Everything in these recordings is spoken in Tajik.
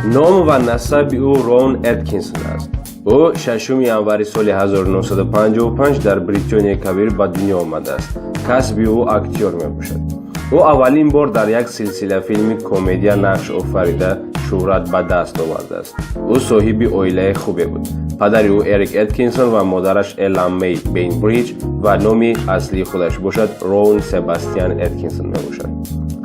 Ном ва насаби ӯ Рон Эткинсон аст. Ӯ 6 январи соли 1955 дар Бритонияи Кабир ба дунё омадааст. Касби ӯ актёр мебошад. Ӯ аввалин бор дар як силсилафилми комедия нақш офарида шӯҳрат ба даст овардааст. Ӯ соҳиби оилаи хубе буд. Падари ӯ Эрик Эткинсон ва модараш Элла Мэй Бейнбриҷ ва номи аслии худаш бошад Роун Себастиан Эткинсон мебошад.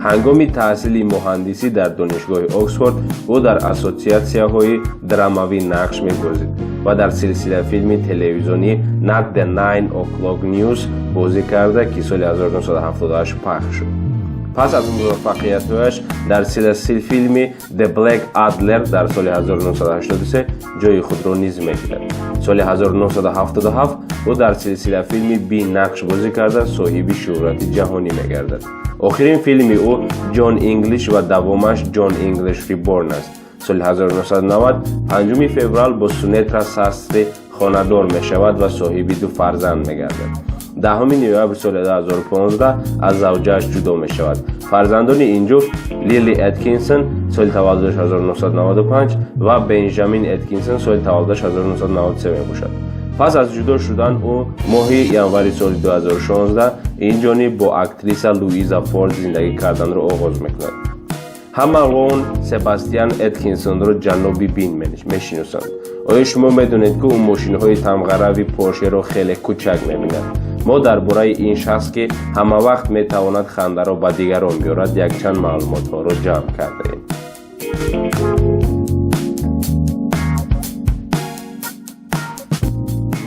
Ҳангоми таҳсили муҳандисӣ дар Донишгоҳи Оксфорд ӯ дар ассотсиатсияҳои драмавӣ нақш мебозид ва дар силсилафилми телевизионӣ Not the Nine O'Clock News бозӣ карда, ки соли 1978 пахш шуд. Пас аз муваффақиятҳояш дар силсилафилми The Black Adler дар соли 1983 ҷои худро низ мегирад. Соли 1977 ӯ дар силсилафилми Бин нақш бозӣ карда соҳиби шӯҳрати ҷаҳонӣ мегардад. Охирин филми ӯ Ҷон Инглиш ва давомаш Ҷон Инглиш Риборн аст. Соли 1990 5 феврал бо Сунетра Састри хонадор мешавад ва соҳиби ду фарзанд мегардад. 10 ноябри соли 2015 аз завҷааш ҷудо мешавад. Фарзандони ин ҷуфт Лили Эткинсон соли таваллудаш 1995 ва Бенҷамин Эткинсон соли таваллудаш 1993 мебошад. Пас аз ҷудо шудан ӯ моҳи январи соли 2016 инҷониб бо актриса Луиза Форд зиндагӣ карданро оғоз мекунад. Ҳама Рон Себастиан Эткинсонро ҷаноби Бин мешиносанд. Оё шумо медонед, ки ӯ мошинҳои тамғарави Поршеро хеле кӯчак мебинад? Мо дар бораи ин шахс, ки ҳамавақт метавонад хандаро ба дигарон биёрад, якчанд маълумотҳоро ҷамъ кардаем.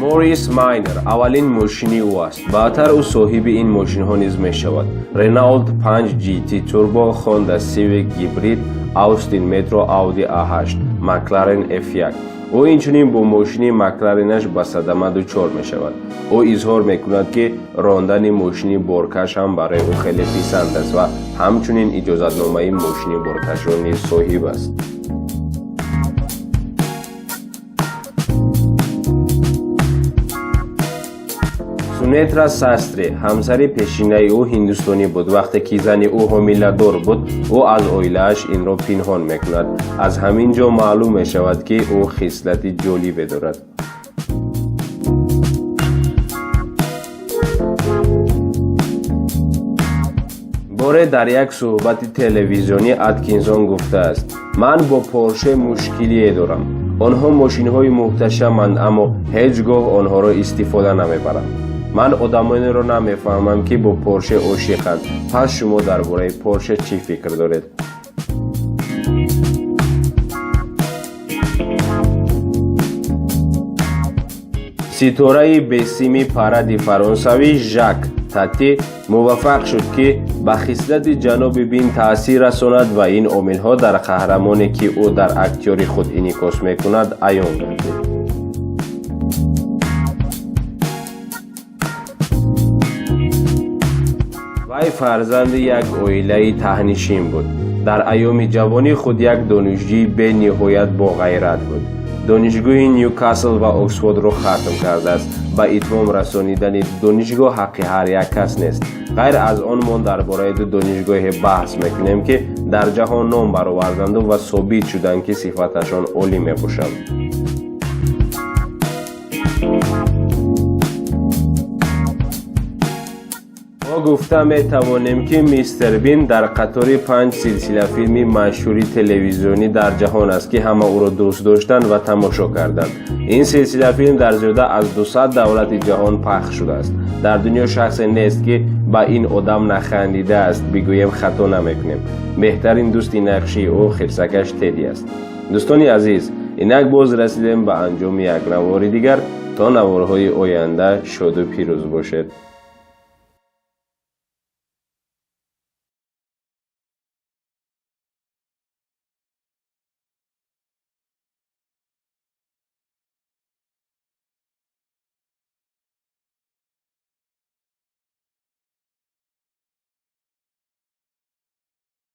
Морис Майнер аввалин мошини ӯ аст. Баъдтар ӯ соҳиби ин мошинҳо низ мешавад: Renault 5 GT Turbo, Honda Civic Hybrid, Austin Metro, Audi A8, McLaren F1. Ӯ инчунин бо мошини Макларенаш ба садама дучор мешавад. Ӯ изҳор мекунад, ки рондани мошини боркаш ҳам барои ӯ хеле писанд аст ва ҳамчунин иҷозатномаи мошини боркашро низ соҳиб аст. Сунетра Састри, ҳамсари пешинаи ӯ, ҳиндустонӣ буд. Вақте ки зани ӯ ҳомиладор буд, ӯ аз оилааш инро пинҳон мекунад. Аз ҳамин ҷо маълум мешавад, ки ӯ хислати ҷолибе дорад. Боре дар як суҳбати телевизионӣ Аткинсон гуфтааст: «Ман бо Порше мушкилие дорам. Онҳо мошинҳои муҳташаманд, аммо ҳеҷ гоҳ онҳоро истифода намебарам. Ман одамонеро намефаҳмам, ки бо Порше ошиқанд». Пас шумо дар бораи Порше чӣ фикр доред? Ситораи бесими паради фаронсавӣ Жак Тати муваффақ шуд, ки ба хислати ҷаноби Бин таъсир расонад ва ин омилҳо дар қаҳрамоне, ки ӯ дар актёри худ инъикос мекунад, аён гардид. Вай фарзанди як оилаи таҳнишин буд. Дар айёми ҷавонии худ як донишҷӯи бениҳоят боғайрат буд. Донишгоҳи Нюкасл ва Оксфордро хатм кардааст. Ба итмом расонидани донишгоҳ ҳаққи ҳар як кас нест. Ғайр аз он, мо дар бораи ду донишгоҳе баҳс мекунем, ки дар ҷаҳон ном бароварданду ва собит шуданд, ки сифаташон олӣ мебошад. Мо гуфта метавонем, ки Мистер Бин дар қатори панҷ силсилафилми машҳури телевизионӣ дар ҷаҳон аст, ки ҳама ӯро дӯст доштанд ва тамошо карданд. Ин силсилафилм дар зиёда аз 200 давлати ҷаҳон пахш шудааст. Дар дунё шахсе нест, ки ба ин одам нахандидааст, бигӯем, хато намекунем. Беҳтарин дӯсти нақшии ӯ хирсакаш Теди аст. Дӯстони азиз, инак боз расидем ба анҷоми як навори дигар. То наворҳои оянда шоду пирӯз бошед.